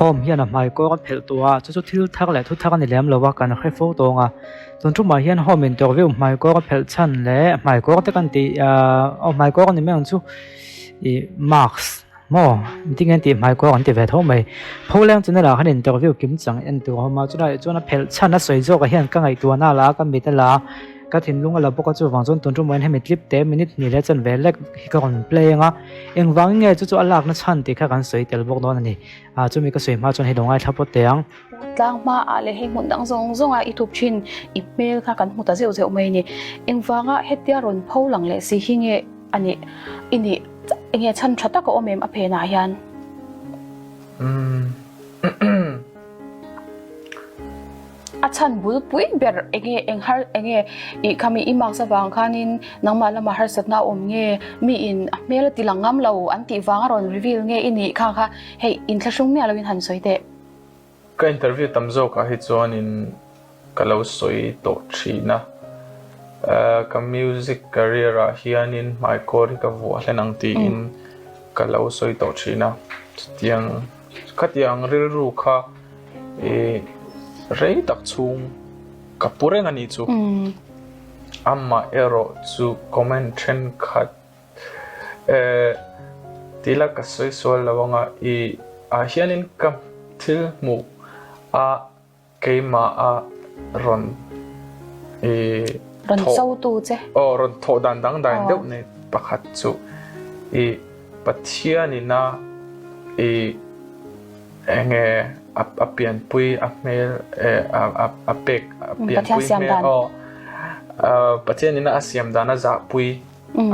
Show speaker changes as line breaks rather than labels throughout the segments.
Home hian a hmai kawng a phelh tawh a, chu chu thil thar leh thu thar a ni lem lo a, kan hre fo tawng a. Tun tumah hian home interview hmai kawng a phelh chhan leh hmai kawng te kan tih ahh aw hmai kawng a ni mai ang chu ih mask maw engtin nge an tih hmai kawng an ti ve tho mai. Pholeng channel ah khan interview kim chang en tur a awm a, chulaiah chuan a phelh chhan a sawi zawkah hian ka ngaihtuahna a la a, ka mit a la a. Ka thinlung a la bawk a, chuvang chuan tun ṭumah hian hemi clip te minute hnih leh chanve lek hi ka rawn play ang a, engvangin nge chu chu a lakna chhan tih kha kan sawi tel bawk dawn a ni. Ah chumi ka sawi hma chuan hei lo ngaithla pawt teh ang.
Tlang hmaah leh hei hmun dang zawng zawnga i thup thin i hmel kha kan hmu ta zeuh zeuh mai a ni. Engvanga hetia rawn pho lang leh si hi nge a nih i nih enge chhan tha tak a awm em a phenah hian? A chhan bul pui ber enge eng har enge ih khami i marks avang khanin nangmah lamah harsatna a awm nge mi in a hmel a ti lang ngam lo an tih vang a rawn reveal nge i nih kha kha hei inthlahrung miah loin han sawi teh.
Ka interview tam zawkah hi chuanin ka lo sawi tawh thin a, ka music career ah hianin hmaikawr hi ka vuah hlen ang tiin ka lo sawi tawh thin a, chutiang khatiang rilru kha I rei tak chhung ka pu reng a nih chu. Amah erawh chu comment thenkhat eh tila ka sawi sual lo anga i ah hianin ka thil hmuh a keimah a rawn i
Rawn cho tu che.
Aw rawn thawh dan dangdai deuh nei pakhat chu i Pathianin a i Enge a pianpui a hmel a pek a pianpui hmel aw Pathian in a siam dan a zahpui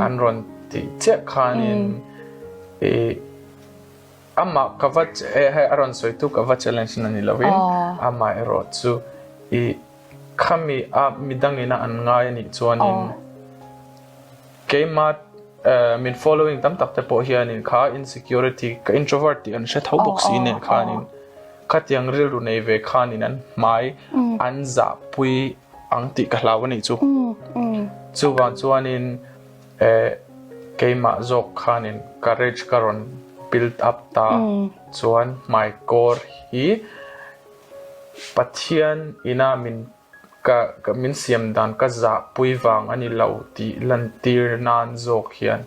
an rawn tih chiah khanin i amah ka va hei a rawn sawitu ka va challenge na ni lovin amah erawh chu i khami a midangin a an ngai a nih chuanin Keimah min following tam tak te pawh hianin kha insecurity ka introvert tih an hre tho bawk si nen khanin khatiang rilru nei ve khanin an hmai an zahpui ang tih ka hlau a nih chu. Chuvang chuanin keimah zawk khanin courage ka rawn build up ta chuan hmai kawr hi Pathian ina min Ka ka min siam dan ka zahpui vang a ni lo tih lantir nan zawk hian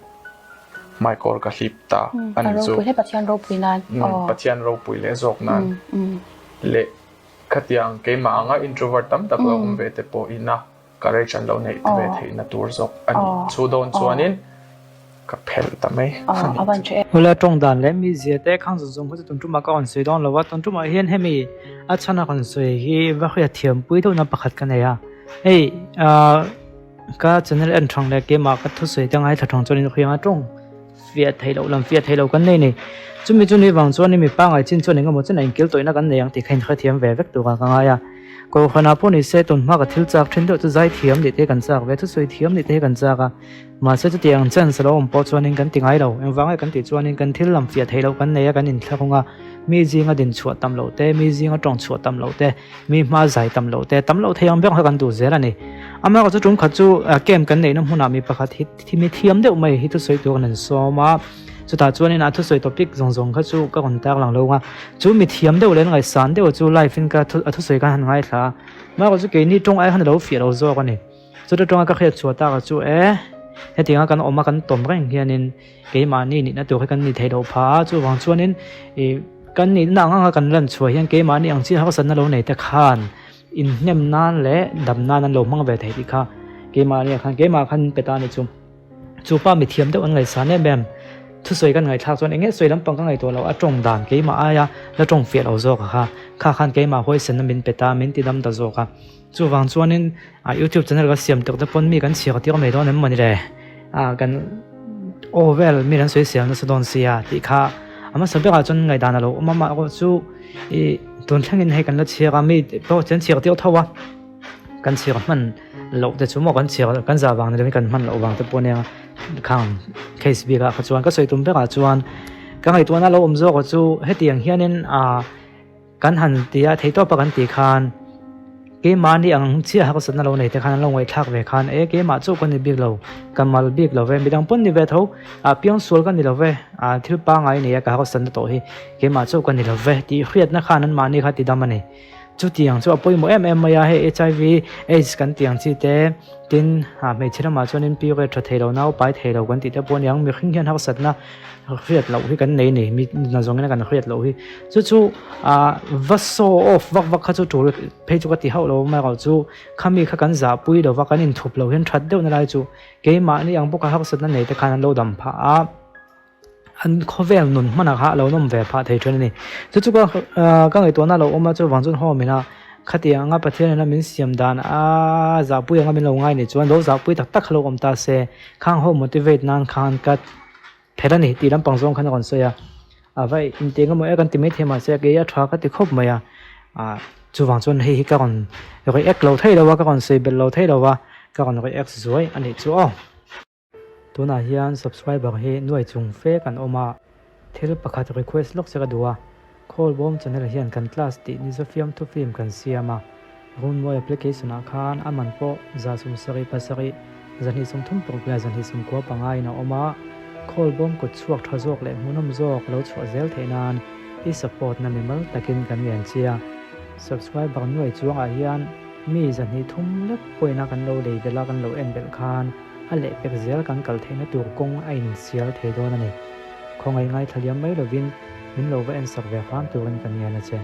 hmaikawr ka hlip ta a ni chu.
A ropui hle Pathian ropui nan.
Pathian ropui leh zawk nan leh khatiang keimah anga introvert tam tak lo awm ve te pawh ina courage an lo neih ve theihna tur zawk a ni. Chu dawn chuanin Ka phelh ta mai a nih chu.
Hula tawng dan leh mizia te khang zawng zawng kha chu tun tumah ka rawn sawi dawn lo a, tun tumah hian hemi a chhan a rawn sawi hi va hriat thiam pui deuhna pakhat ka nei a, hei ah ka channel en thang leh keimah ka thusawi te ngaithla thang chuan in hriang a tawng fiah theih loh lam fiah theih loh kan nei a ni, chumi chu ni vang chuan mi pangngai chin chuan engemaw chen a inkil tawihna kan nei ang tih kha inhrethiam ve vek tur ah ka ngai a, Kohhranah pawh ni se tun hma ka thil chak thin deuh chu zai thiam nih te hi kan chak ve, thusawi thiam nih te hi kan chak a. Mahse chutiang ang chance a lo awm pawh chuanin kan ti ngai lo. Engvang nge kan tih chuanin kan thil lam fiah theih loh kan nei a, kan inthlak hung a, mi zinga din chhuah tam loh te, mi zinga tawng chhuah tam loh te, mi hma zai tam loh te, tam loh thei ang ber kha kan duh zel a ni. Amaherawhchu chu tum khat chu camp kan neihna hmunah mi pakhat hi mi thiam deuh mai hi thusawi tur kan han sawm a, chutah chuanin a thusawi topic zawng zawng kha chu ka rawn tar lang lo a, chu mi thiam deuh leh ngaihsan deuh chu live in ka a thusawi khan han ngaithla a, amaherawhchu keini tawng ai khan a lo fiah lo zawk a ni. Chuta tawng a ka hriat chhuah tak chu e, hetiang a kan awm a kan tawm reng hianin keimahni nihna tur hi kan ni theih loh phah a, chuvang chuanin ih kan nihna ang anga kan lan chhuah hian keimahni ang chiah harsatna lo nei te khan inhnem nan leh dam nan an lo hmang ve thei tih kha keimahni ah khan keimah khan pe ta a ni chu. Chu pa mithiam deuh an ngaihsan em em thusawi kan ngaihthlak chuan eng nge sawi lampang ka ngaihtuah loh a tawng dan keimah aia la tawng fiah lo zawk a kha, kha khan keimah huaisenna min pe ta min ti dam ta zawk a. Chuvang chuanin a youtube channel ka siam tuk te pawn mi kan chhiar tir mai dawn em mawni le a kan aw vel mi kan sawi siam nasa dawn sia tih kha a hmasa berah chuan ngaihdan a lo awm a mah erawh chu ih tun thlengin hei kan la chhiar a mi pawh chuan chhiar tir tho a kan chhiar hman loh te chu maw kan chhiar kan zah vang ni lovin kan hman loh vang te pawh ania khang case bikah kha chuan ka sawi tum berah chuan ka ngaihtuahna lo awm zawk chu hetiang hianin ah. Kan han ti a, theihtawpa kan tih khan Keimahni ang chiah harsatna lo nei te khan an lo ngaihthlak ve khan e keimah chauh ka ni bik lo, ka mal bik lo ve, midang pawn ni ve tho, ah piangsual ka ni lo ve, ah thil pangai nei a ka harsatna tawh hi keimah chauh ka ni lo ve tih hriatna khan anmahni kha ti dam a ni. Chutiang chu a pawimawh em em mai a, hei HIV AIDS kan tih ang chi te, tin ah hmeichhe lamah chuanin period tha thei lo, nau pai thei lo kan tih te pawh a ni ang, mihring hian harsatna hriat loh hi kan nei ni, mi na zawngin a kan hriat loh hi. Chu chu ah va show off vak vak kha chu tul phei chu ka ti hauh lo mai erawh chu khami kha kan zahpui lo va, kan inthup lo hian that deuhna lai chu keimahni ang bawka harsatna nei te khan an lo dam phah a. An khawvel nun hmanah kha a lo nawm ve phah thei thin a ni. Chu chu ka ka ngaihtuahna a lo awm a, chuvang chuan home ina khatiang anga Pathian ina min siam dan a zahpui anga min lo ngai nih chuan lo zahpui tak tak kha lo awm ta se, khang ho motivate nan khan ka phelh a ni tih lampang zawng khan a rawn sawi a. A va inti eng emaw e kan ti maithei mahse kei a tha ka ti khawp mai a, ah chuvang chuan hei hi ka rawn react lo thei lo a, ka rawn sawi belh lo thei lo a, ka rawn react zuai a nih chu aw. Tunah hian subscriber hi nuai chung fe kan awm a, thil pakhat request lawk che ka duh a, Khawlbawm channel hian kan class tih ni zafiam thu film kan siam a, Runmawi application ah khan a man pawh 170 pasarih, 236 leh 295 in a awm a, Khawlbawm kut chhuak tha zawk leh hmuhnawm zawk lo chhuah zel theih nan i support na mimal takin kan ngen chia. Subscriber nuai chuangah hian mi 203 lek pawhin a kan lo lei belh a kan lo en belh khan, A lehpek zel kan kal theihna tur kawng a insial thei dawn a ni. Khawngaih ngaithla liam mai lovin min lo va ensak ve hram turin ka ngen a che.